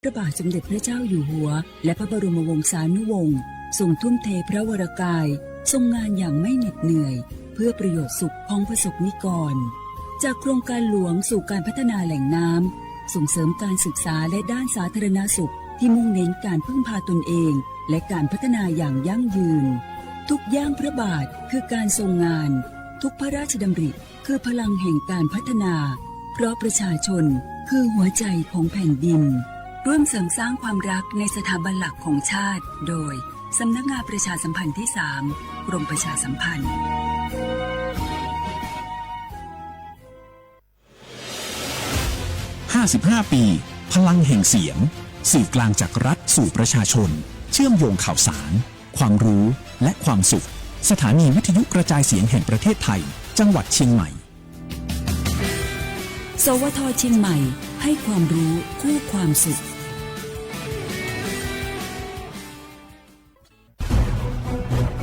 พระบาทสมเด็จพระเจ้าอยู่หัว และพระบรมวงศานุวงศ์ ทรงทุ่มเทพระวรกาย ทรงงานอย่างไม่เหน็ดเหนื่อย เพื่อประโยชน์สุขของประสบนิกร จากโครงการหลวงสู่การพัฒนาแหล่งน้ำ ส่งเสริมการศึกษาและด้านสาธารณสุข ที่มุ่งเน้นการพึ่งพาตนเอง และการพัฒนาอย่างยั่งยืน ทุกย่างพระบาทคือการทรงงาน ทุกพระราชดำริคือพลังแห่งการพัฒนา เพราะประชาชนคือหัวใจของแผ่นดิน ร่วมเสริมสร้างความรักในสถาบันหลักของชาติ โดย สำนักงานประชาสัมพันธ์ที่สาม กรมประชาสัมพันธ์ ห้าสิบห้า ปี พลังแห่งเสียง สื่อกลางจากรัฐสู่ประชาชน เชื่อมโยงข่าวสาร ความรู้ และความสุข สถานีวิทยุกระจายเสียงแห่งประเทศไทย จังหวัดเชียงใหม่ สวท เชียงใหม่ ให้ความรู้คู่ความสุข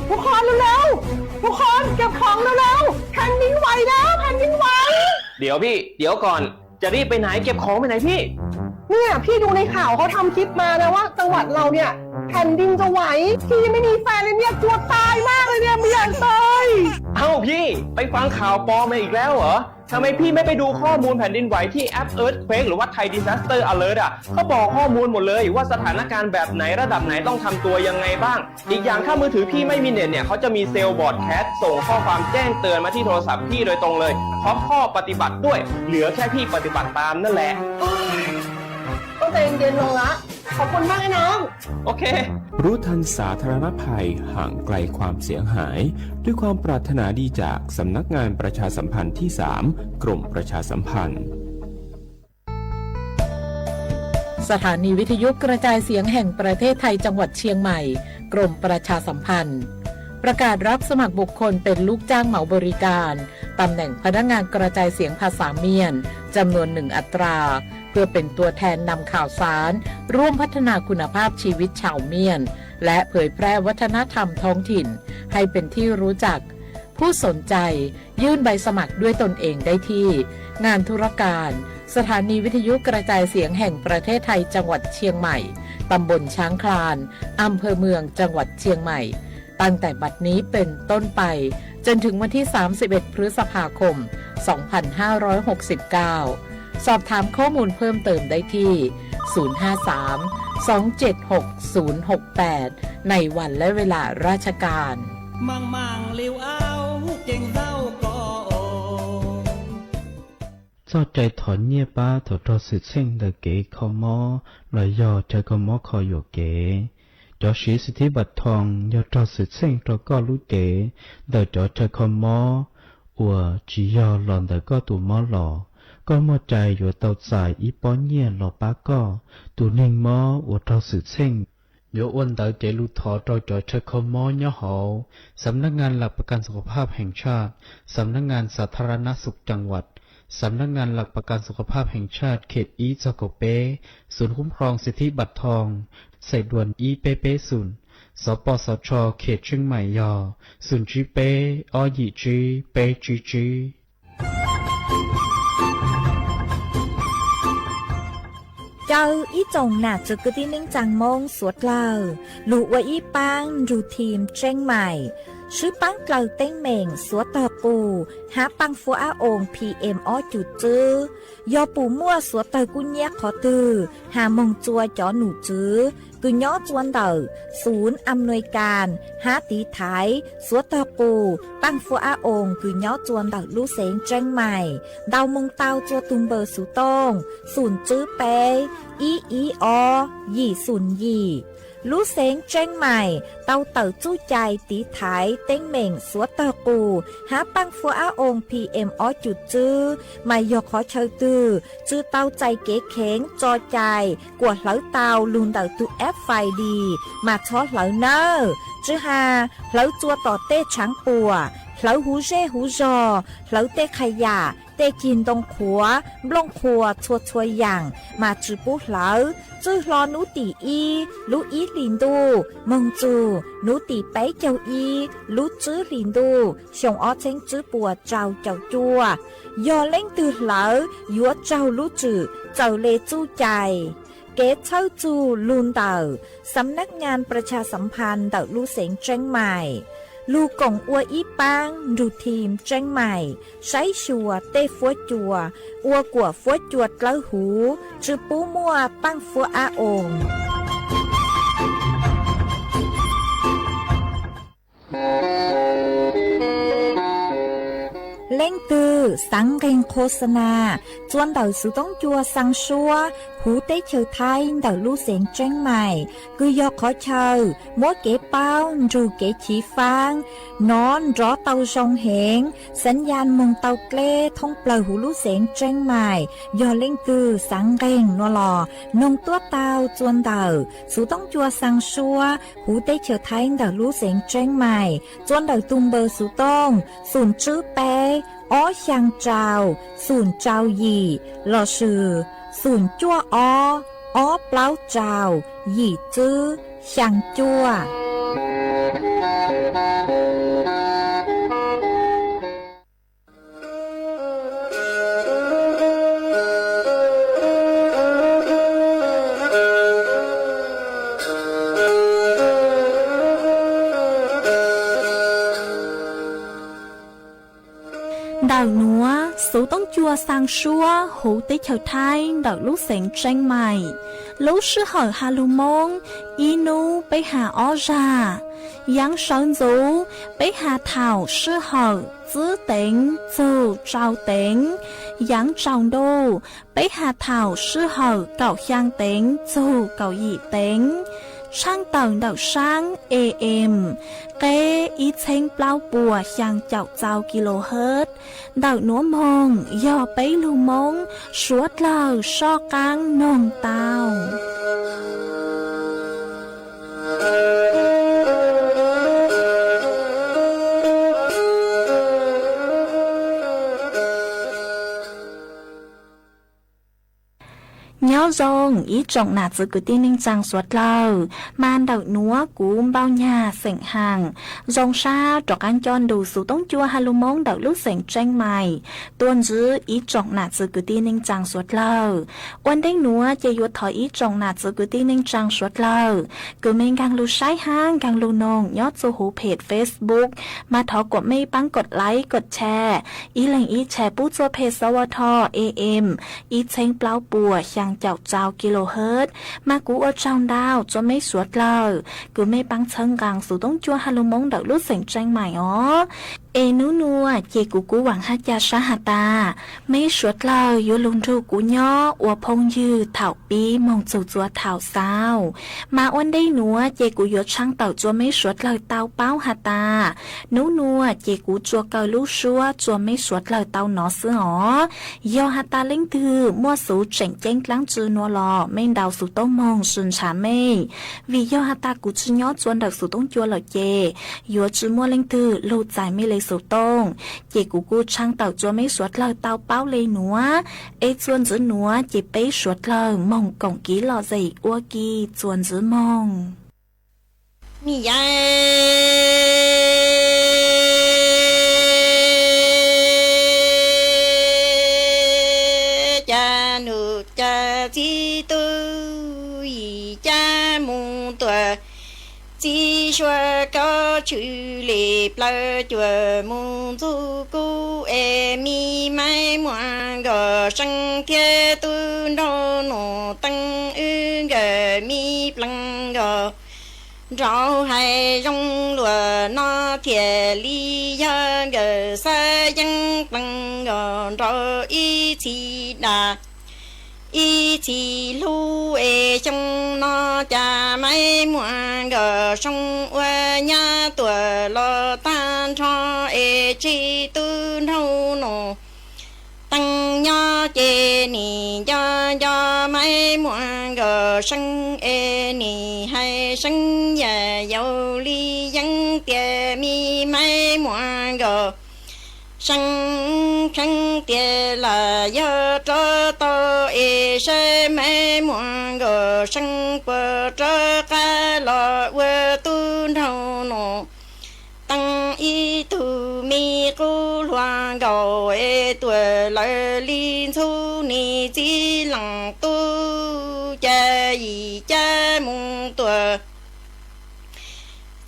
ทุกคนเร็วๆ ทุกคนเก็บของเร็วๆ แผ่นดินไหวแล้ว แผ่นดินไหว เดี๋ยวพี่ เดี๋ยวก่อน จะรีบไปไหน เก็บของไปไหนพี่ เนี่ยพี่ดูในข่าวเขาทำคลิปมานะว่าจังหวัดเราเนี่ยแผ่นดินจะไหว พี่ยังไม่มีแฟนเลยเนี่ยกลัวตายมากเลยเนี่ยไม่อยากตาย เอ้าพี่ ไปฟังข่าวปลอมมาอีกแล้วเหรอ ทำไมพี่ไม่ไปดูข้อมูลแผ่นดินไหวที่แอป Earthquake หรือว่า Thai Disaster Alert อ่ะ เขาบอกข้อมูลหมดเลยว่าสถานการณ์แบบไหนระดับไหนต้องทำตัวยังไงบ้าง อีกอย่างถ้ามือถือพี่ไม่มีเน็ตเนี่ย เขาจะมีเซลล์ broadcast ส่งข้อความแจ้งเตือนมาที่โทรศัพท์พี่โดยตรงเลย พร้อมข้อปฏิบัติด้วย เหลือแค่พี่ปฏิบัติตามนั่นแหละ ต้องใจเย็นๆ ลงละ ขอบคุณมากนะน้อง โอเค รู้ทันสาธารณภัย ห่างไกลความเสียหาย ด้วยความปรารถนาดีจากสำนักงานประชาสัมพันธ์ที่สาม กรมประชาสัมพันธ์ สถานีวิทยุกระจายเสียงแห่งประเทศไทยจังหวัดเชียงใหม่ กรมประชาสัมพันธ์ ประกาศรับสมัครบุคคลเป็นลูกจ้างเหมาบริการ ตำแหน่งพนักงานกระจายเสียงภาษาเมียน จำนวนหนึ่งอัตรา เพื่อเป็นตัวแทนนำข่าวสาร ร่วมพัฒนาคุณภาพชีวิตชาวเมียน และเผยแพร่วัฒนธรรมท้องถิ่น ให้เป็นที่รู้จัก ผู้สนใจยื่นใบสมัครด้วยตนเองได้ที่ งานธุรการ สถานีวิทยุกระจายเสียงแห่งประเทศไทยจังหวัดเชียงใหม่ ตำบลช้างคลาน อำเภอเมืองจังหวัดเชียงใหม่ ตั้งแต่บัดนี้เป็นต้นไป จนถึงวันที่ สามสิบเอ็ด พฤษภาคม สองพันห้าร้อยหกสิบเก้า สอบถามข้อมูลเพิ่มเติมได้ที่ ศูนย์ห้าสาม สองเจ็ดหก ศูนย์หกแปด ในวันและเวลาราชการ Txoj cai thov nyiaj pab thaum raug xwm txheej ntawm kev kho mob los yog chaw kho mob kho yuam kev. Cov siv xim thib npam thoo yog raug xwm txheej rau koj lub cev ntawm cov chaw kho mob uas tsis yog los ntawm koj tus mob los. Koj muaj cai yuav tau txais ib pob nyiaj los pab koj. Tus neeg mob uas raug xwm txheej yuav ua ntawv cev lus thov rau cov chaw kho mob nyob hauv สำนักงานหลักประกันสุขภาพแห่งชาติ สำนักงานสาธารณสุขจังหวัด สำนักงานหลักประกันสุขภาพแห่งชาติ เขต ib txog kaum peb, ศูนย์คุ้มครองสิทธิบัตรทอง sài đuan ib peb peb xum, สปสช เขตเชียงใหม่ yog xum tsib peb ob yim tsib peb tsib tsib. Caw ib tsoom nam txwv kwv tij neej tsaa Moob suav dlawg lug ua ib paab nrug team Tseeb Maim swb paab dlawg teeb meem suav tawg qus hab paaj fuab ab oos PM ob cum txwb. Yog pum muaj suav tawg kub nyiab qhov twg has moog txua cov num tswv kws nyob txua ntawm xum am nuis kas hab tiv thaiv suav tawg qus paaj fuab ab oos kws nyob txua ntawm lub xeev Tseeb Maim. Ntau moog tau txua tug npawb xuv tooj xum tswb peb ib ib ob yim xum yim. Lub xeev Tseeb Maim tau tawm txuj cai tiv thaiv teeb meem suav tawg qus hab paaj fuab ab oos PM ob cum txwb, mas yog qhov chaw twg tsw tau txais kev kheev tso cai kuas hlawv tau lug ntawm tug app Find Dis mas txhob hlawv nawb. Tsw has hlawv txua tom tej tshaav puam, hlawv huv zej huv zog, hlawv tej qha yam, tej cig ntoo qhuav, nplooj qhuas txhua txhua yaam mas tsw pub hlawv. Txwj hlo nub tim ib lub ib hlis ntuj moog txug nub tim peb caug ib lub tswb hlis ntuj xyoo ob txheeb tswb puas rau caum cuaj. Yog leej twg hlawv yuav raug lub tswm txawm le txuj cai. kev txhawb txug lug ntawm Xam nab nyas pras tshas xam phas ntawm lub xeev Tseeb Mais, lug koom ua ib paab nrug thim Tseeb Mais saib xyuas tej fuab cua, ua kuam fuab cua dlawb huv, tsi pub muaj paaj fuab ab oos. Leej twg xaav nqeeg qho xa nas txua ntawm xuv toob cua xaa suab huv teb chaws Thaib ntawm lub xeev Tseeb Mais, kws yog qhov chaw muab kev paub nrug kev chiv faab nov nrov tau zoo heev, xaav yas moog tau dleb thoob plawg huv lub xeev Tseeb Mais. Yog leej twg xaav nqeeg nuav los noog tuab taug txua ntawm xuv toob cua xaa suab huv teb chaws Thaib ntawm lub xeev Tseeb Mais, txua ntawm tug npawb xuv tooj xoom tswb peb ob xyaa rau xoom rau yim lossis xoom cuaj ob ob plaub rau yim tswb xyaa cuaj. Ntawm nuav, xuv toob cua xaa suab huv teb chaws Thaib ntawm lub xeev Tseeb Mais, lub sij hawm has lug Moob, ib nub peb has ob zag. Yaav sawv ntxuv, peb has thaum sij hawm tsib teev txug rau teev. Yaav tsaus ntuj, peb has thaum sij hawm kaum xyaa teev txug kaum yim teev. Tshaaj tawm ntawm saab A M, qeb ib txheeb plaub puas xyaa caum txau kilohertz. Ntawm nuav moog yog peb lug Moob suav dlawg soj qaab noog tau. Nyob zoo ib tsoom nam txwv kwv tij neej tsaa suav dlawg, mas ntawm nuav kuv Npauj Nyag xeem Haam zoo sab rov qaab nco ntu xuv toob cua has lug Moob ntawm lub xeev Tseeb Mais tuaj ntsib ib tsoom nam txwv kwv tij neej tsaa suav dlawg. Ua ntej nuav ces yuav thov ib tsoom nam txwv kwv tij neej tsaa suav dlawg kws mej nkaag lug saib hab nkaag lug noog nyob txug huv phem Facebook, mas thov kuas mej paab kod like kod share, ib leeg ib share pub txua phem xov ua tho A M ib txheeb plaub puas xyaa caum txau kilohertz. Mas kuv ua tsaug ntau txua mej suav dlawg kws mej paab txhawb nqaa xuv toob cua has lug Moob ntawm lub xeem Tseeb Mais os. Es nub nuav ces kuv kuj vaam hab ca sab has tas mej suav dlawg yuav lug nrug kuv nyob ua phooj ywg thaum pib moog txug txua thaum xaus. Mas ua ntej nuav ces kuv yuav tshaaj tawm txua mej suav dlawg tau paub has tas, nub nuav ces kuv tsuas kaw lub suab txua mej suav dlawg tau nov xwb os. Yog has tas leej twg muaj xuv tseem ceeb dlaab tsi nuav los mej ntaus xuv tooj moog sw ntshav mej, vim yog has tas kuv tsi nyob txua ntawm xuv toob cua lawm ces yuav tsi muaj leej twg lug txais mej le xuv tooj. Ces kuv kuj tshaaj tawm txua mej suav dlawg tau paub le nuav, es txuas ntxiv nuav ces peb suav dlawg moog koom kiv lom zem ua ke txuas ntxiv moog. Mib yav ca num ca txib tub yim ca mus tuam txib suav kaub tshwm li plaws cuam mus ntxug kub es mi maib muam nkawd seeb thiab tub nraug nus teeb wb nkawd mi pleev nkawd nraug hais zoo luag no thiaj li yog nkawd xav yeeb pleev nkawd nraug ib txhis dag ib txhis hlub es xyoo no cas maib muam nkawd soo ua nyab tuam los tag nrho es tseg tub nraug nus teeb nyob ces nim nco nco maib muam nkawd seeb es nim hais seeb yam yaus li yeeb tias mi maib muam nkawd seeb kheev tias lam yog rov tau es saib maib muam nkawd seeb puas rov qab los ua tub nraug nus teeb ib tug me qub hluas nkaus es tuam lawv li ntxhub nim txiv leej tub cas mus tuam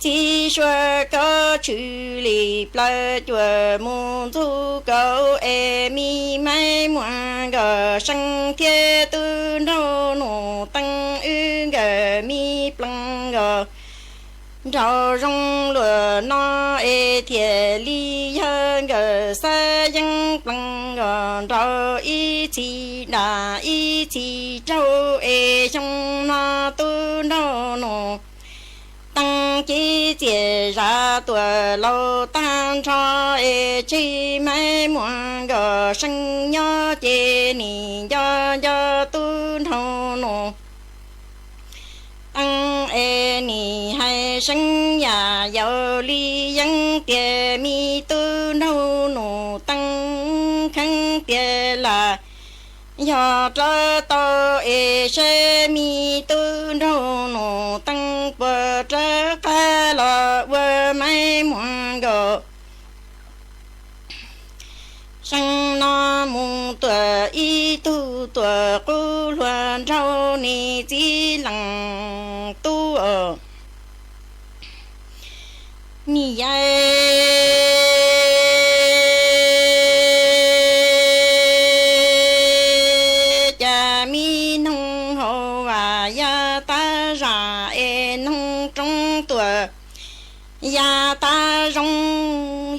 txib suab kaub tshwm li plaws cuam mus ntxug kaum es mi maib muag nkawd seej thiab tub nraug nus teeb wb nkawd mi plees nkawd nraug zoo luam no es thiaj li yog nkawd xab yeeb plees nkawd nraug ib txhis dam ib txhis raug es xyoo no tub nraug nus teeb ces txias zam tuam laus tag nrho es tseg maib muag nkawd seej nyob ces nim nco nco tub nraug nus teeb es nim hais seeb yam yaus li yeeb tias mi tub nraug nus teeb kheev tias lam yog rov tau es saib mi tub nraug nus teeb puas rov qab los ua maib muag nkawd seej no mus tuam ib tug tuam qub hluas nraug nim txiv lees tub nim yaib cas mi noog hauv vas yaj tab zam es noog roob tuam yaj tab zoo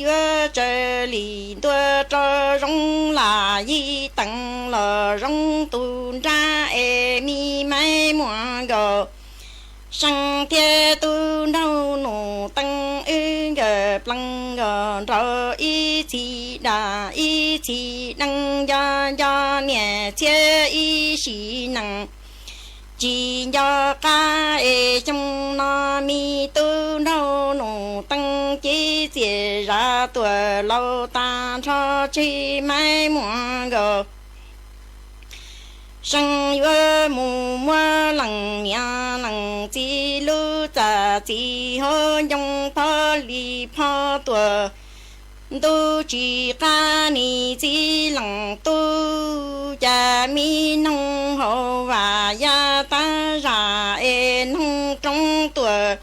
yuav tsawg li ntua rau zoo lam yij teev los zoo tus nrab es mi maib muag nkawd seej thiab tub nraug nus teeb wb nkawd plees nkawd nraug ib txhis dam ib txhis deej nco nco niam txiab ib sim neej tsis nco qab es xyoo no mi tub nraug nus teeb ces txias zam tuam laus tag nrho tseg maib muag nkawd seej yuav mus muab leej niam leej txiv lub txaj txiv hauv ncoo phob li phob tuam ntuj tsis qab nim txiv lees tub cas mi noog hauv vas yaj tab zam es noog roob tuam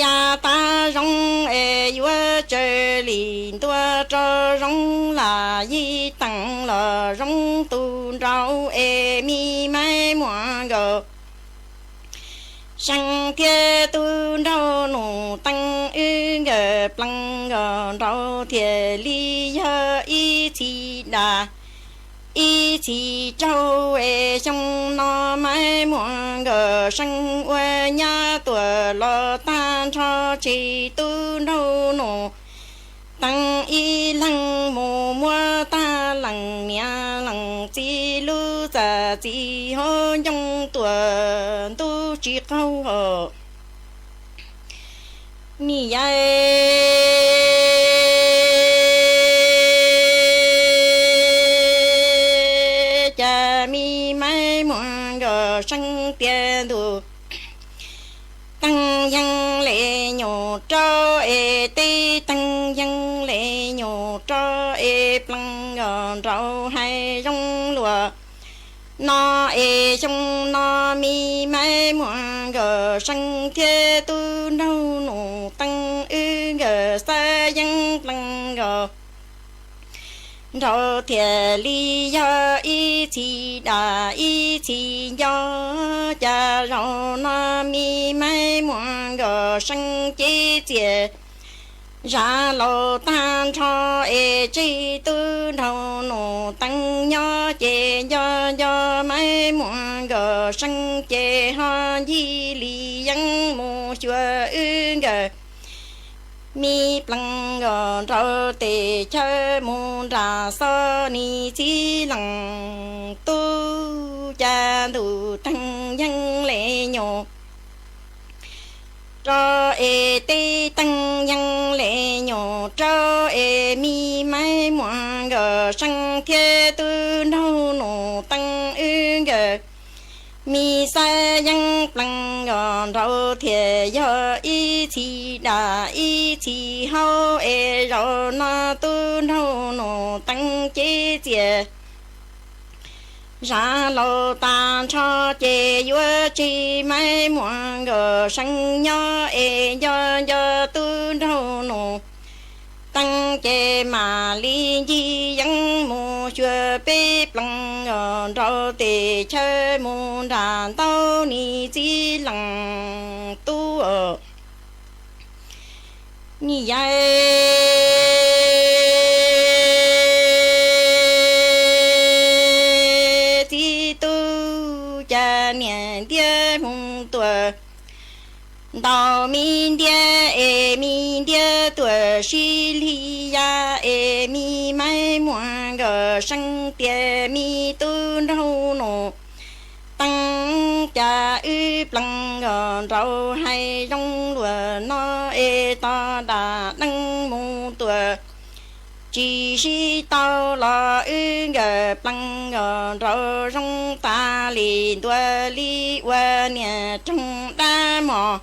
yaj tab zoo es yuav tsawg li ntua rau zoo lam yij teev los zoo tus nraug es mi maib muag nkawd seej thiab tub nraug nus teeb wb nkawd plees nkawd nraug thiaj li yog ib txhis dam ib txhis raug es xyoo no maib muag nkawd seej ua nyab tuam los tag nrho tseg tub nraug nus teeb ib leeg mus muab tag leej niam leej txiv lub txaj txiv hauv ncoo tuam ntuj tsis qaug nim yaib cas mi maib muag nkawd seej tias ntuj teeb yeej le nyuam rau es teb teeb yeej le nyuam rau es plees nkawd nraug hais zoo luag no es xyoo no mi maib muag nkawd seej thiab tub nraug nus teeb wb nkawd xab yeeb plees nkawd nraug thiaj li yog ib txhis dam ib txhis nco cas zaum no mi maib muag nkawd seej ces txias zam laus tag nrho es tseg tub nraug nus teeb nyob ces nco nco maib muag nkawd seej ces ho ncig li yeeb mus xyuas wb nkawd mi plees nkawd nraug tes chaw mus nram xo nim txiv lees tub cas ntuj teeb yeej le nyuam rau es teb teeb yeej le nyuam rau es mi maib muag nkawd seej thiab tub nraug nus teeb wb nkawd mi xab yeeb plees nkawd nraug thiaj yog ib txhis dam ib txhis hauv es zaum no tub nraug nus teeb ces txias Zaj laus tas nrho ces yuav tsis, Maiv Muas nkawd seev nyob es nco nco tub nraug Nus Teev ces mam li ncig yeeb mus xyuas peb plees os, nraum tej chaw mus nram ntaub nis txiv lees tub os. Nim yais txiv tub cas niam ntiab mus tuam ntaus mi ntiab es mi ntiab tuam sib li ya es mi Maiv Muas nkawd seev tias, Me tub nraug Nus Teev, cas wb plees os nraud hais zoo luag no es tos dam deej mus tuam tsis sib tau los wb nkawd plees os nraud zoo tas li ntua li ua niam roog dab mos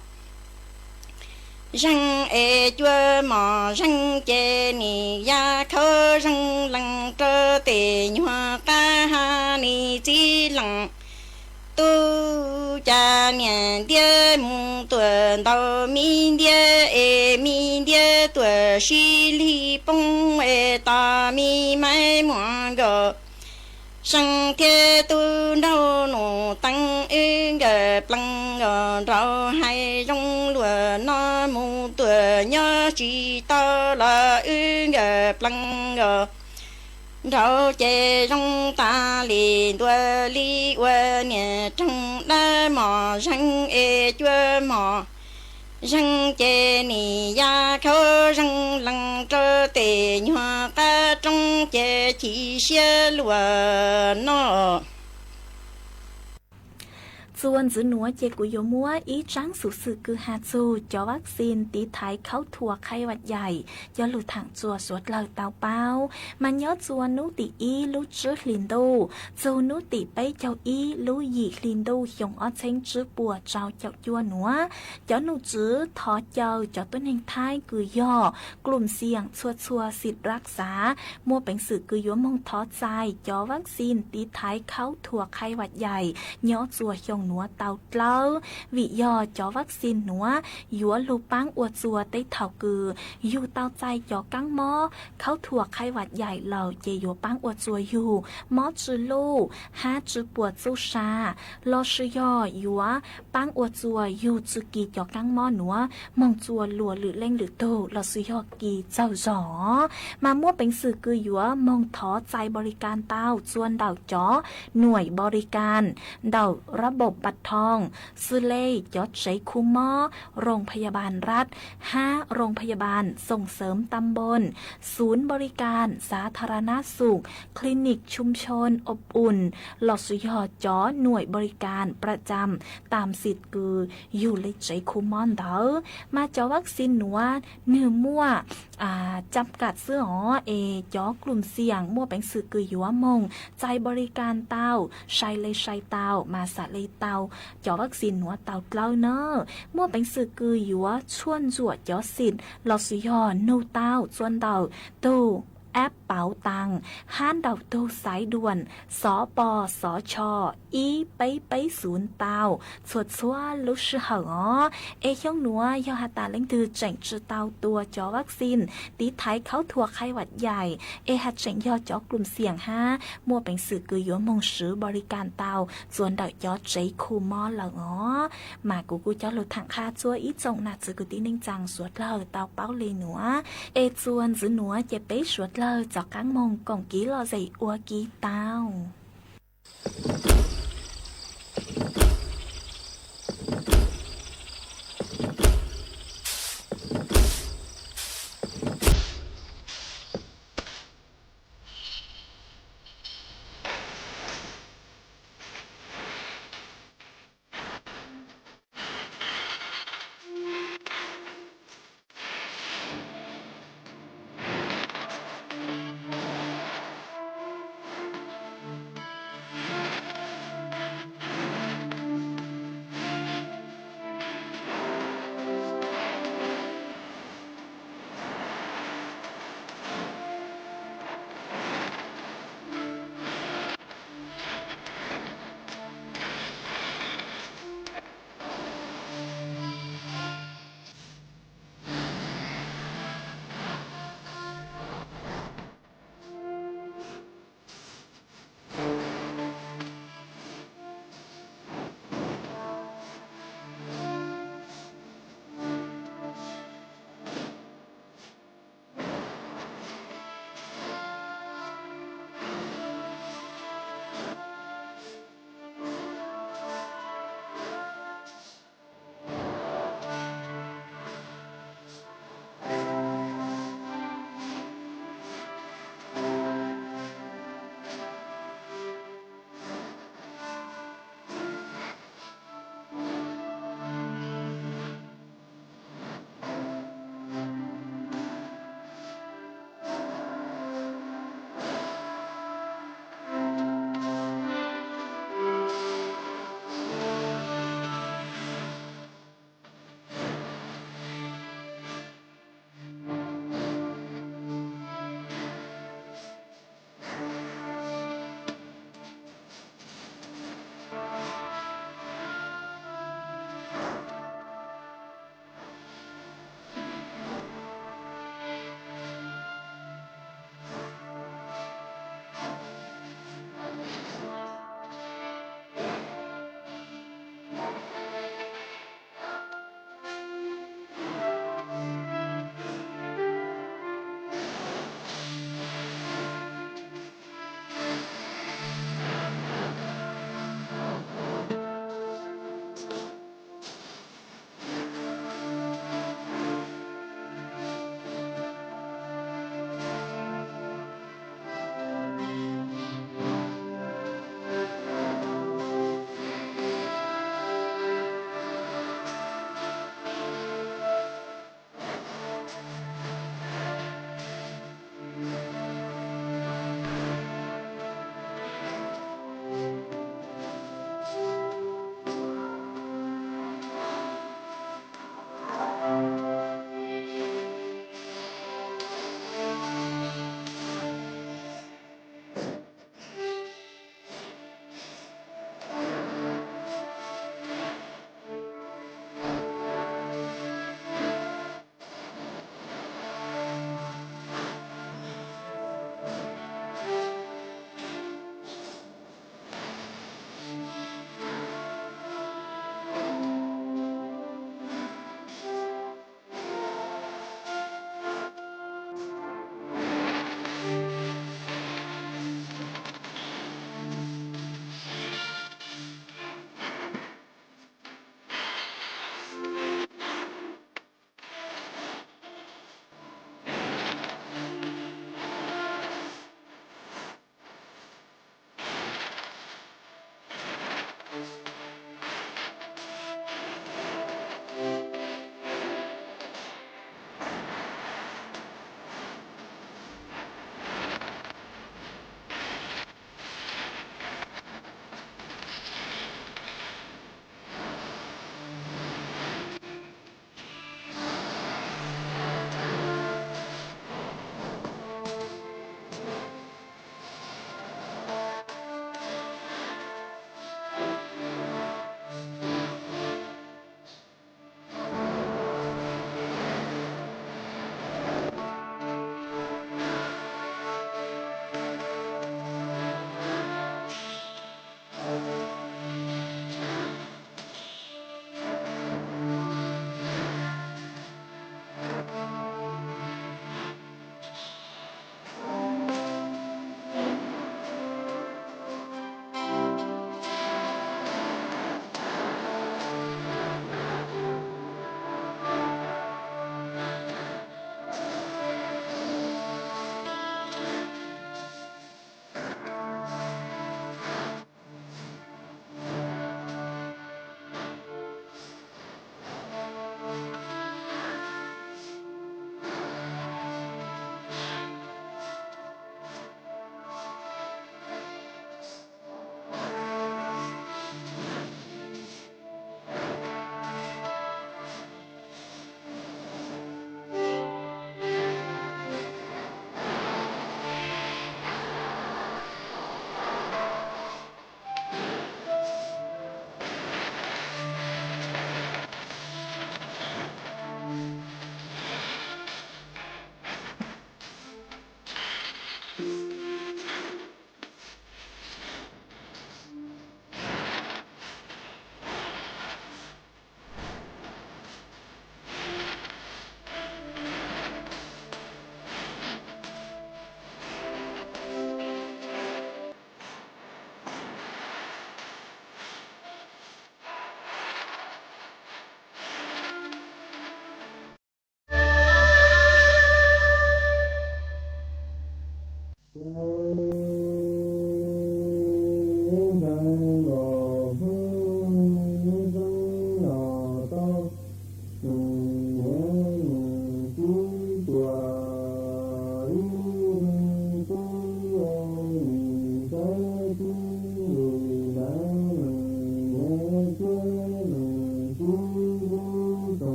zeeg es cua mos zeeg ces nim ya khawb zeeg lees rau tej nyuag qab ha nis txiv lees tub cas niam ntiab mus tuam ntaus mi ntiab es mi ntiab tuam sib li poob es tos mi Maiv Muas nkawd seev thiab tub nraug Nus Teev wb nkawd plees os nraud hais zoo luag no mus tuam nyob tsis tau los wb nkawd plees os nraud ces zoo tas li ntua li ua niam roog dab mos zeeg es cua mos zeeg ces nim ya khawb zeeg lees rau tej nyuag qab roob ces chim siab luag no. Txuas ntxiv nuav ces kuv yuav muab ib tsaab xuv xwm kws has txug cov vaccine tiv thaiv khaub thuas qhai vam yaim cov lug thaam txuas suav dlawg tau paub, mas nyob txuas nub tim ib lub tsib hli ntuj txug nub tim peb caug ib lub yim hli ntuj xyoo ob txheeb tsib puas rau caum cuaj nuav, cov nom tswv thov caw cov tuab neeg Thaib kws yog klum xiam txhua txhua xim rak xav muaj peev xwm kws yuav moog thov txais cov vaccine tiv thaiv khaub thuas qhai vam yaim nyob txuas xyoo nuav tau dlawb, vim yog cov vaccine nuav yuav lug paab ua txuas tej thaum kws yug tau txais cov kaab mob khaub thuas qhai vam yaim lawm ces yuav paab ua txuas yug mob tsw luj hab tsw puas txuj sa, lossis yog yuav paab ua txuas yug tsw kis cov kaab mob nuav moog txuas luas lwm leej lwm tug lossis yog kis txawg zog, mas muaj peev xwm kws yuav moog thov txais npaus li kas tau txuas ntawm cov nuaim npaus li kas ntawm rab npaum npas thoo, xws le cov tsev khu mob, roos phaya npas rab hab roos phaya npas xoom xeem tas npoos, xuv npaus li kas xav tha ra nab xum, clinic chum chon ob um, lossis yog cov nuaim npaus li kas pra cam tam xim kws yug le tsev khu mob ntawd. Mas cov vaccine nuav nwg muaj cam kam xwb os, es cov klum xiam muaj peev xwm kws yuav moog txais npaus li kas tau, sai le sai tau mas xam le tau cov vaccine nuav tau dlawb na. Muaj peev xwm kws yuav tshuaj ntsuam cov xim lossis yog nug tau txuas ntawm tug app pauv taas hab ntawm tug xaiv duam xov pos xov cho ib peb peb xuv tau txhua txhua lub sij hawm os. Es xyoo nuav yog has tas leej twg tseem tsi tau tua cov vaccine tiv thaiv khaub thuas qhai vam yaim es has tseem yog cov klum xiam hab muaj peev xwm kws yuav moog swv npaus li kas tau txuas ntawm cov tsev khu mob lawm os. Mas kuv kuj coj lug thaam qha txhua ib tsoom nam txiv kwv tij neej tsaa suav dlawg tau paub le nuav. Es txuas ntxiv nuav ces peb suav dlawg rov qaab moog koom kiv lom zem ua ke tau.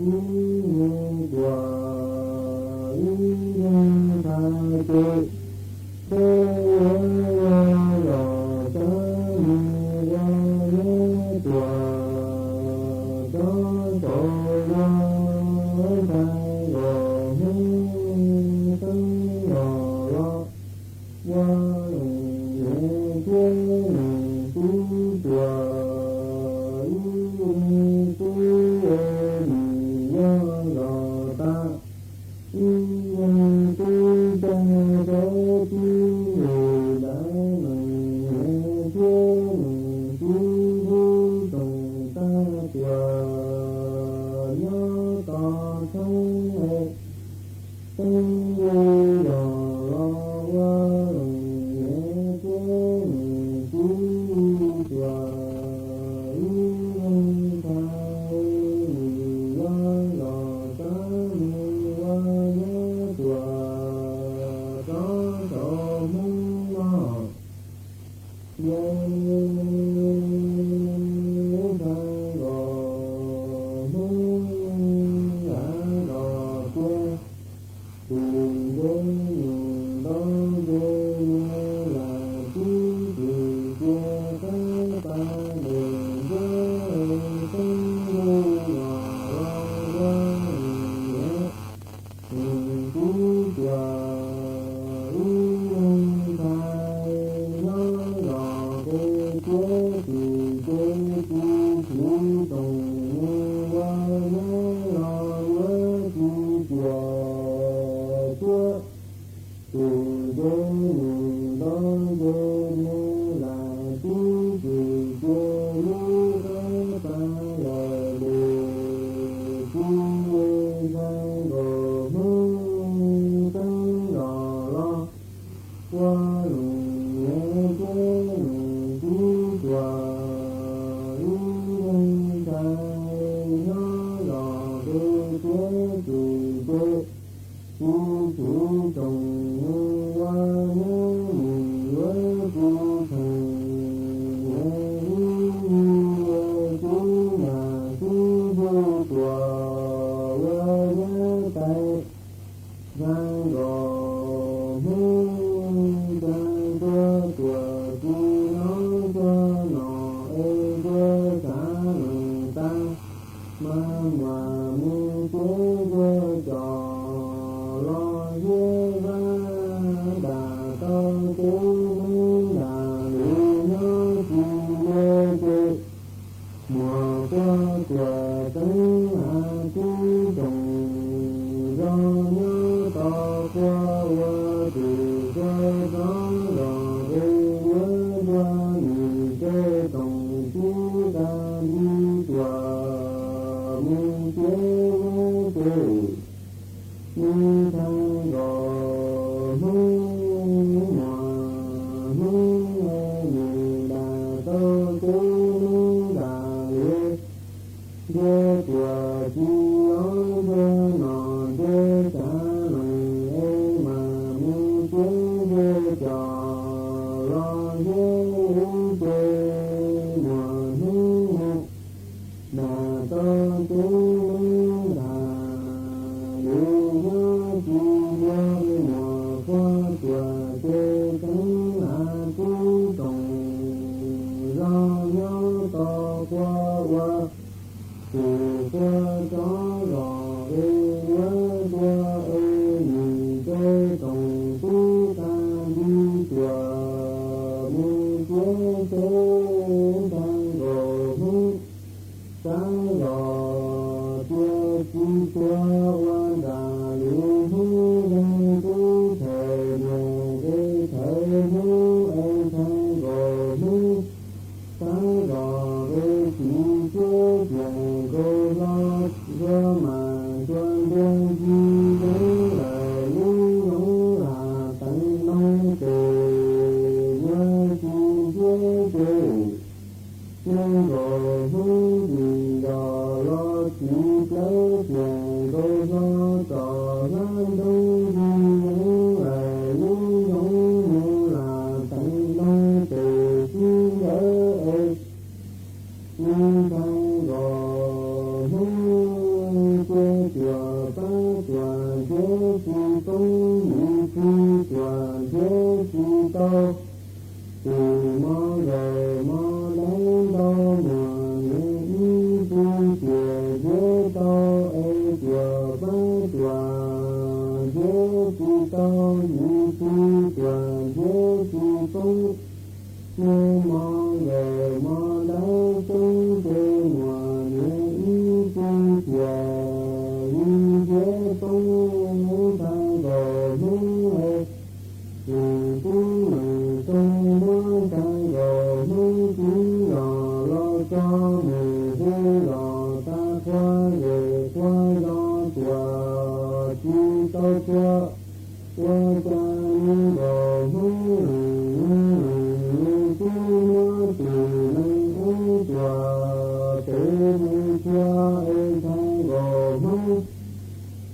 ib mus tuam ib leeg ntxhais ces, teb ua ua los sab mus ua nyob tuam tsob saum luag, ntxhais nkaus hnub teeb los los ua niam thiab nus tub tuam ib leeg tub, nws yog los tas ib leeg tub, tag saib tib ntus ntawd nws niam thiab nws tub hlub tsoom tag tuam nyob tos tshoob es teeb nkaus los los ua niam thiab nus tub tuam ib leeg ntxhais, nws yog los sab mus ua nyob tuam tsob saum Hmoob no. Yawg ntxhais nkaus Hmoob av los tiag, tus ntsej muag ntau ntsej muag lam tib txwm cia qab pas daim ntsab teeb ntuj los los ua niam nus tub tuam ib leeg ntxhais, nyob zos qub thiab tsis ces tsis tshwm tsoom mus ua nyob los yuav tsis cuam thiab. Tus ntsej muag ntau ntsej muag lam tib txwm cia lub qab pas lawm lus, tsis ntxhais nkaus Hmoob teeb los los ua niam thiab nus tub tuam ib leeg ntxhais, nyob zos qub thiab tsis ces tsis tshwm tsoom mus ua nyob mus yuav tsis kheev, niam ib yig ua tub mas tib yug tuam ua nyob tais. Ntxhais nkaus Hmoob ntxhais tuaj tuam tsis hnov tuaj nom es tuaj xav lees tas, mas muam mus tsev tuaj coj los thiab vaj nram tau tsev neeb nram lus nyob tsis le ces, muam quaj tuam teeb av tib tsoom zos nyob tau quaj ua tus quaj tsob zos qub yuav ntuag nws tej tsoom tib tag nti tuam mus tsev lub ces, ntxhais nkaus Hmoob muam Hmoob nws nram tau tsev neeb nram lus, ntiag tuam tsis ob ntiag nom ntiag xav lees es mas mus tsev ntiag coj los thiab lub ces, muam Hmoob mus nram tau tsev neeb nram lus nyob tsis le, muam quaj tuam ces teeb av tib tsoom zos nyob tau quaj ua tus quaj tsob zos qub yuav ntuag es nws tej tsoom tib tag nti tuam mus tsev ces, ntxhais nkaus Hmoob xav zos tias tsis tuag ua nram lus Hmoob leej tub thawm niam nqe thawm Hmoob es, ntxhais nkaus Hmoob xav zos qe txiv thiab tiam nkaus hlo, ntxhua mas ntxhua ntiag ncig yeeb lawm lub zoov lam teev noo ces yuav tsis thiab ces, ntxhais nkaus Hmoob ntxim zos los txiv plawv tiam nkaus hlo, tsom hlab ntoo ncig yeeb lawm lub zoov mus lam teev noo ces tsis ntawd es, ntxhais nkaus Hmoob cia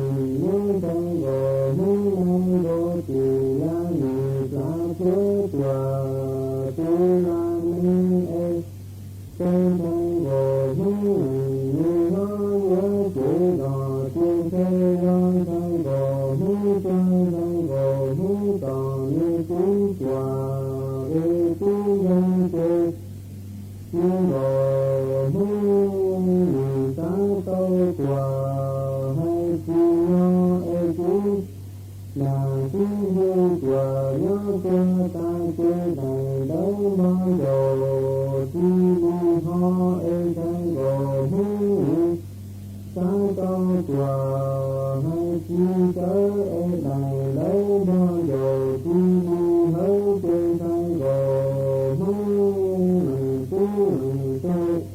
nws muab ntxhais nkaus hnub no nkaus tus laj nws plav tshuab tuam tus laj nws es tus ntxhais nkaus hnub nws nws hlob yuav cev zos tus ntxhais los ntxhais nkaus hnub tuag ntxhais nkaus hnub tom nws tub tuam es tub yog ces nws nkaus hnub nws xav tau tuam hais tsis yog es tub nag tub hu tuam nyob tuag tas ces daim ntawv npog ncaus tsis li ho es ntxhais nkaus hnub nws xav tau tuam hais tsis txawv es daim ntawv npog ncaus tsis li hawv ces ntxhais nkaus hnub nws tub nws tau nws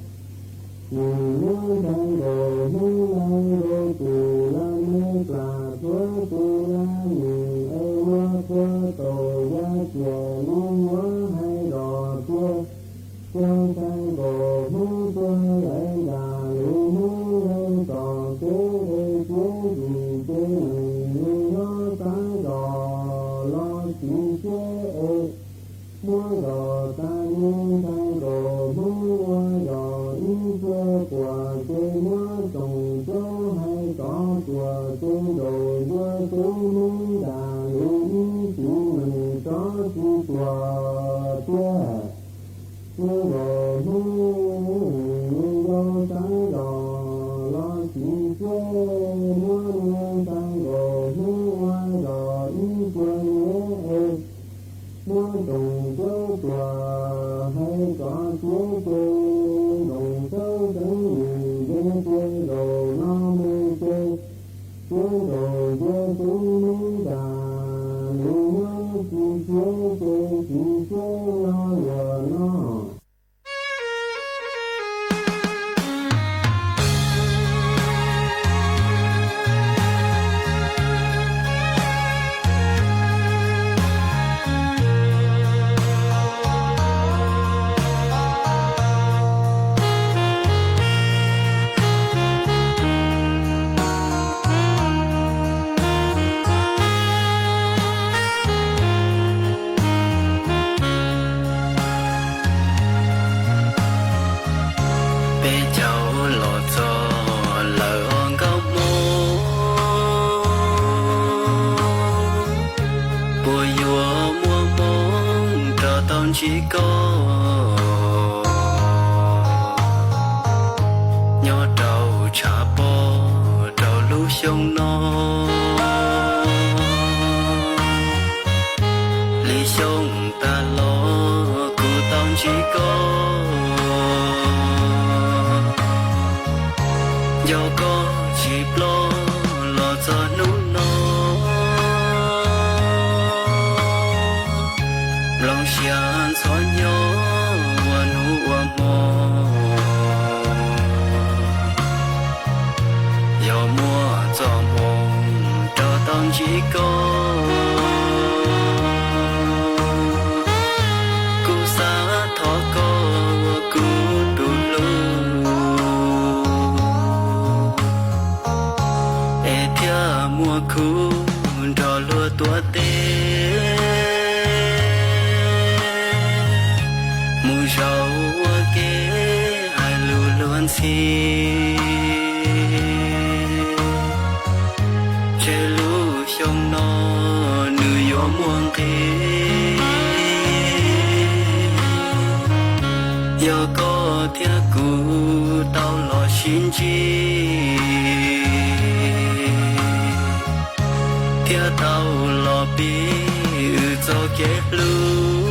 muab ntxhais nkaus hnub no nkaus tus laj nws plam tshuab tus laj nws es luag qhua tau ya ciam lub yuav hais zos tias yog ntxhais nkaus hnub tuag lawv nram lub hnub lawv txoj kev es tiav ntsis ces nws nws hlob xav zos los tsis siab es muab zos tas nws ntxhais nkaus hnub ua zos ib pliag tuam ces muab tsoom caub hais tov tuam ces nkaus ncua xub hnub nram lub ib tsis nws tsob tsis tuam tiag. Nws nkaus hnub nws yau xav zos los tsis siab muab nws ntxhais nkaus hnub ua zos ib pliag niam es muab tsoom caub tuam hais tov tiav ces nkoos txhawb xeeb nws nce tiag zaum no mus ces tiav nkaus ncua xub hnub nram lub hnub tsis siab ces tsis siab los luag no. Peb caug los txog lawm os nkauj Hmoob, puas yuav muaj hmoo rau tau ntsib koj? Nyob rau tshav pob rau lub xyoo no, li xyoo tas los kuv tau ntsib koj. Yog koj tsis ploj los txog hnub no, nplooj siab ntxhov nyob ua hnub ua hmo. Yog muaj txoj hmoo rau tau ntsib koj, kuv xav thov koj ua kuv tus hlub, es thiaj muaj khub nrog luag tuav teb mus zaum ua ke hais lus luag ntxhi. Tseg lub xyoo no nws yuav muaj nqis, yog koj thiab kuv tau los sib ntsib, thiab tau los pib wb txoj Kev hlub,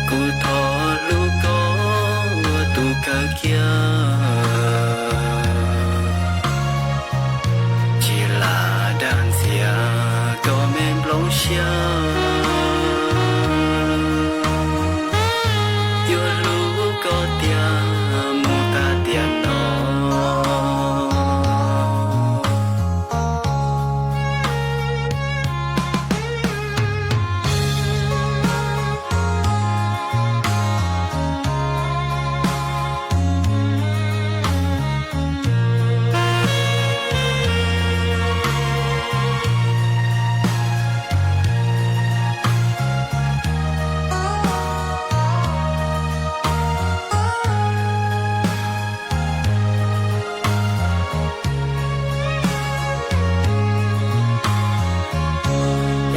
kuv thov hlub koj ua tus kawg kiag, tsis lam dag ntxias koj me nplooj siab. Yuav hlub koj tiag mus tag tiam no.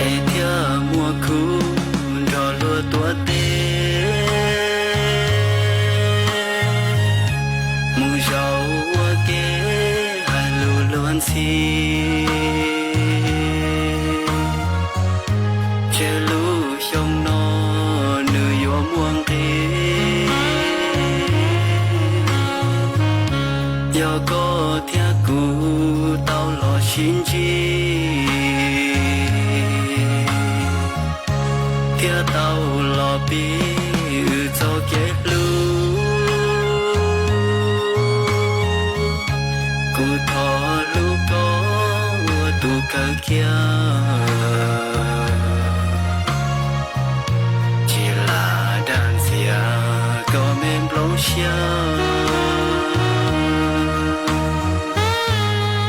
Es thiaj muaj kuv nrog luag tuav tes mus zaum ua ke hais lus luag ntxhi. Tseg lub xyoo no nws yuav muaj nqis, yog koj thiab kuv tau los sib ntsib thiab tau los pib wb txoj kev hlub. Kuv thov hlub koj ua tus kawg kiag, tsis lam dag ntxias koj me nplooj siab.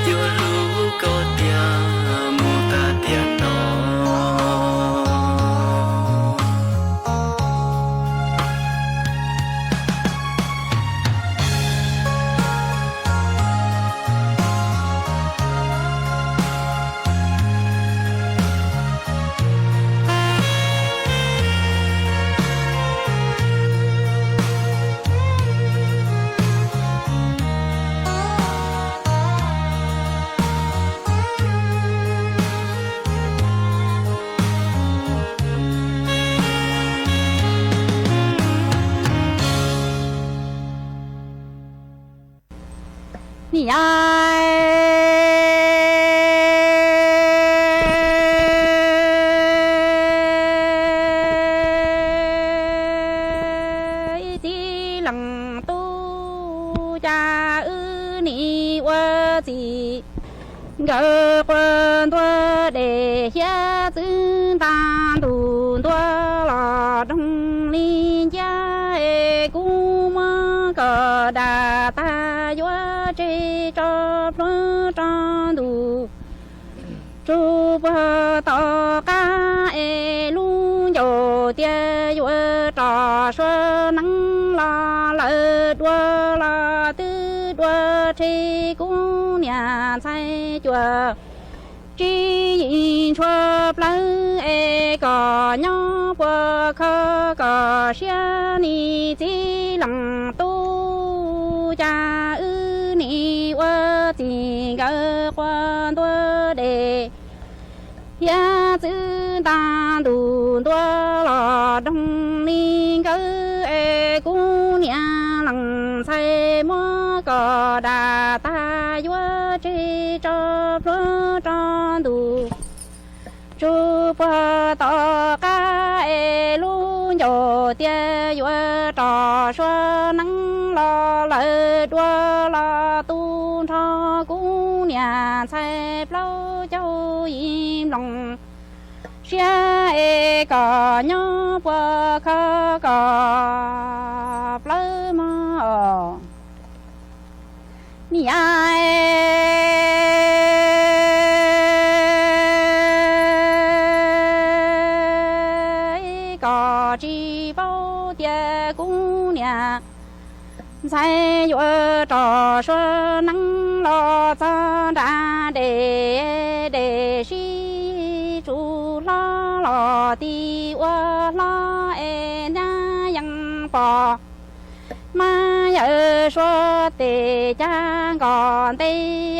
Yuav hlub koj tiag mus tag tiam no. Niam, txiv leej tub, cas wb nim ua txij nkawm quas ntuag dej, hiab txwv nta ntuj ntuag los doog li nciab, es kuv muab koj dag tag yuav tseg tso plhuav rau ntuj. Tsuj puag tom qab es lub ncauj tias yuav rov suav neeb los lawm dua los twb dua, rhe kuv niam ntxhais cuaj tsib yim ntshuav plawv, es koj nyob puas kho koj siab, niam txiv leej tub, cas wb nim ua txij nkawm quas ntuag dej, hiab txwv nta ntuj ntuag los doog li nkawd, es kuv niam leej ntxhais muab koj dag tag yuav tseg tso plhuav rau ntuj. Tsuj puag tom qab es lub ncauj tias yuav rov suav neeb los lawm dua los tu nrho kuv niam ntxhais plaub caug yim nplooj siab, es koj nyob puas kho koj plawv mog. Niam, koj tsis paub tias kuv niam ntxhais yuav rov suav neeb los txog nram dej, dej sib tsuj hlob los ti ua hlob, es nyab yeej pom mas yawm suav tes cag nkoj nte,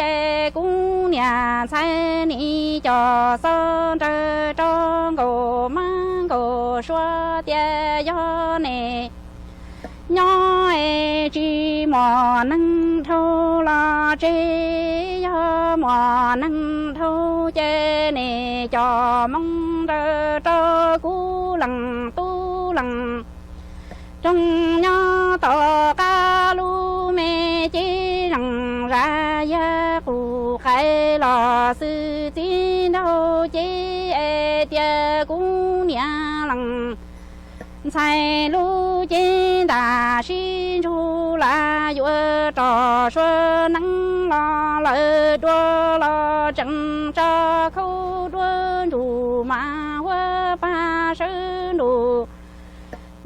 es kuv niam ntxhais nim coj xob nrawm rau nkaus mab nkaus suav tias yog nim nyob es tsis muaj neeg dhau los tseg, yog muaj neeg dhau ces nim coj moo nrawm rau kuv leej tub leej roog nyob tom qab lub me ces leej zaj yog qus qais los xwb txiv nraug ces tias kuv niam leej ntxhais lub cev ntaj sib ntsug las yuav rau suav neeb los lawm dua los tseem tso khaub duab ntsuj mas huab pag sawv nrug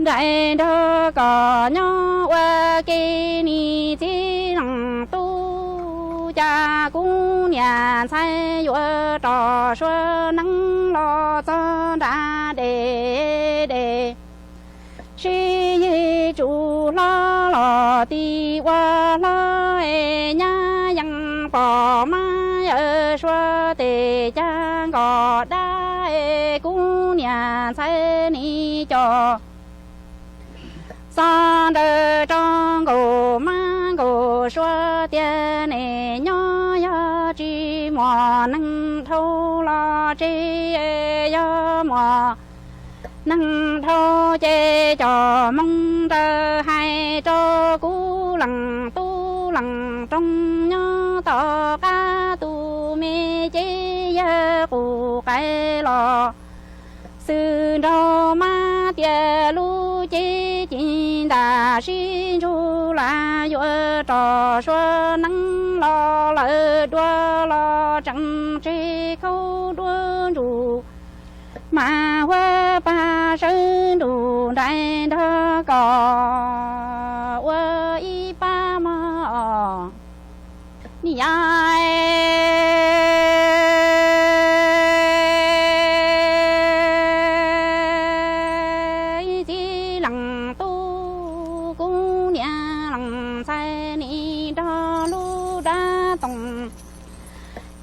nraim nrog koj nyob ua ke nim txiv leej tub. Cas kuv niam ntxhais yuav rau suav neeb los txog nram dej dej sib yig tsuj hlob los ti ua hlob es nyab yeej pom mab yawm suav tes cas nkoj dab es kuv niam ntxhais nim coj xob nrawm rau nkaus mab nkaus suav tias nim nyob yog tsis muaj neeg dhau los tseg, yog muaj neeg dhau ces coj moo nrawm hais rau kuv leej tub leej roog nyob tom qab tus me ces yawg qus qais los xwb nraug mab tias lub cev ci ntaj sib ntsug las yuav rau suav neeb los lawm dua los tseem tseg khaub duab ntsuj mas huab pag sawv nrug nraim nrog koj ua ib pab mog. Niam txiv leej tub, kuv niam leej ntxhais nim nrog lub dab toog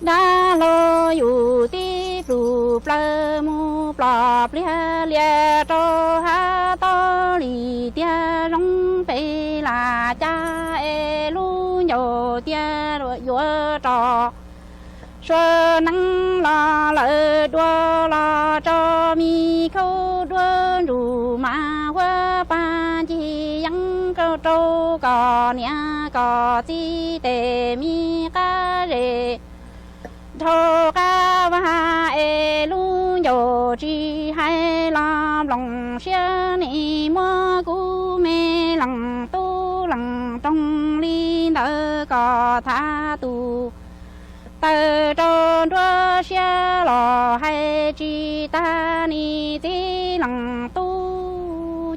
dab laug yus tib plug plaws mus plom pliag lias rau hav tod li tiag zoo pem lam cas es lub ncauj tiag yuav rau suav neeb los lawm dua los tso mi khaub duab ntsuj mas huab pag ncig yeeb rau koj niam koj txiv tes mi qab zes dhau qab vag es lub ncauj tsis hais los nplooj siab nim muab kuv me leej tub leej roog li ntawd koj thav tus taw rau nruab siab los hais tsis tag nim txiv leej tub.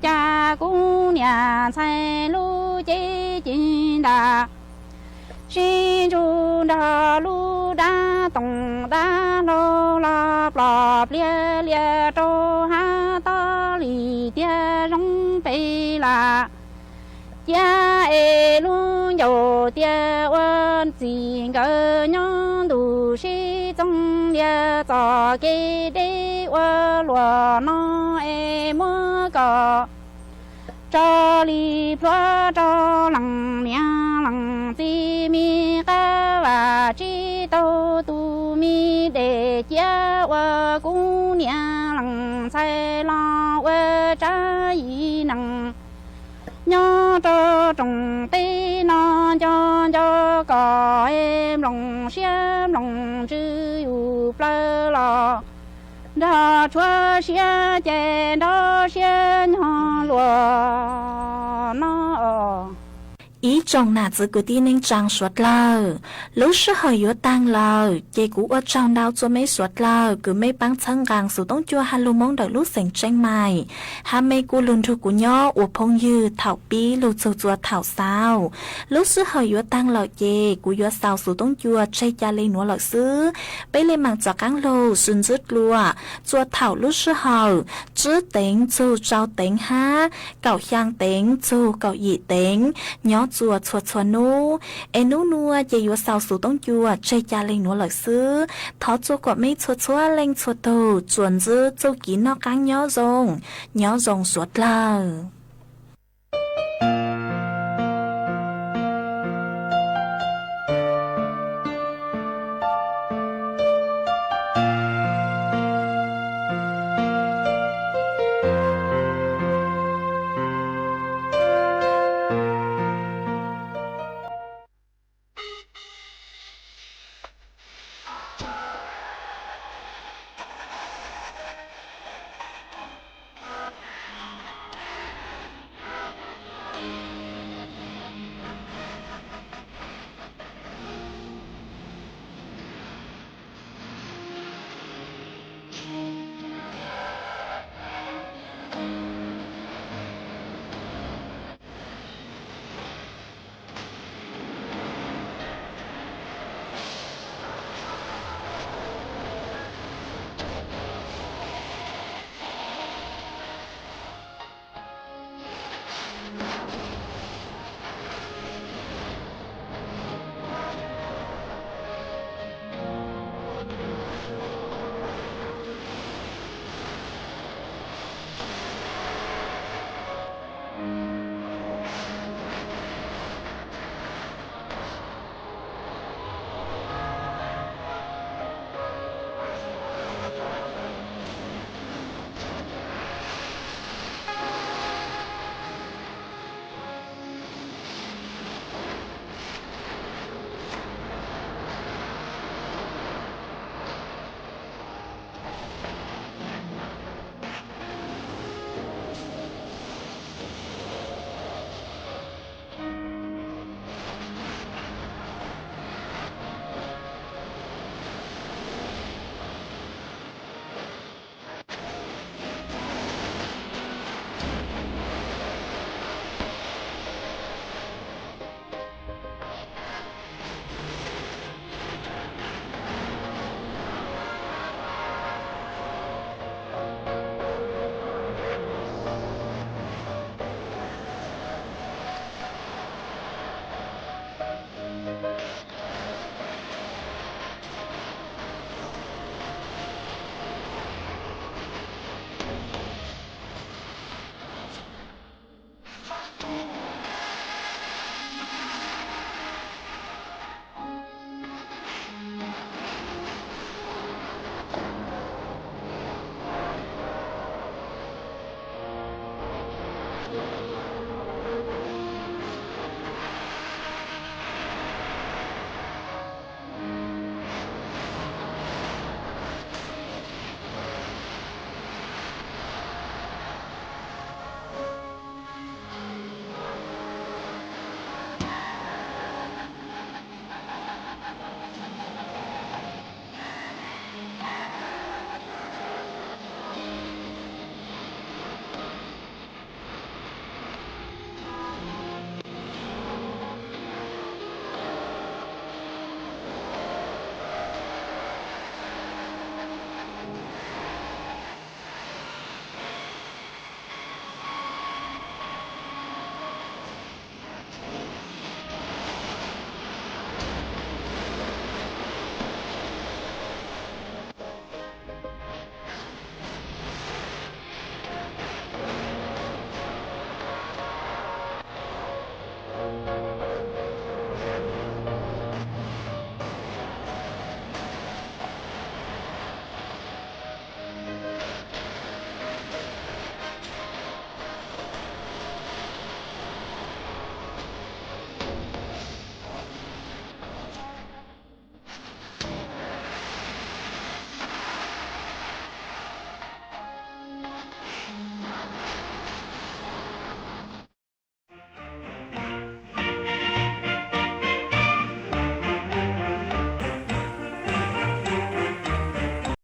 Cas kuv niam ntxhais lub cev ci ntaj sib ntsug nrog lub dab toog dab laug los plom pliag lias rau hav tod li tiag zoo pem lam ciaj es lub ncauj tiag ua txij nkawm nyob ntuj sib txoog lias txoj kev deb ua luam no es muab koj tso li plhuav rau leej niam leej txiv mi qab vam tsib taug tus mi dej ciab ua kuv niam leej ntxhais los ua tsab yim neeg nyob rau rooj teb no nco nco koj es nplooj siab nplooj ntsws yus plaws los nrog tshuav siab ces nrog siab nyob luag no. Ib tsoom nam txiv kwv tij neej tsaa suav dlawg, lub sij hawm yuav taag lawm ces kuv ua tsaug ntau txua mej suav dlawg kws mej paab txhawb nqaa Xus Toob Cua ha lug Moob ntawm lub xeem Tseej Maim, hab mej kuj lug nrug kuv nyob ua phooj ywg thaum pib lug txug txua thaum xaus. Lub sij hawm yuav taag lawm ces kuv yuav xaus Xus Toob Cua tseg ca le nuav lawm xwb. Peb le maam rov qaab lug sib ntsib dlua txua thaum lub sij hawm tsib teev txug rau teev hab kaum xyaa teev txug kaum yim teev nyob txuas txhua txhua hnub, es hnub nua ces yuav xaus xuv toob cua tseg ca le nuav lawm xwb. Thov txua kom mej txhua txhua leej txhua tug tsuas ntsib txuj kev noj qaab nyob zoo, nyob zoo suav dlawg.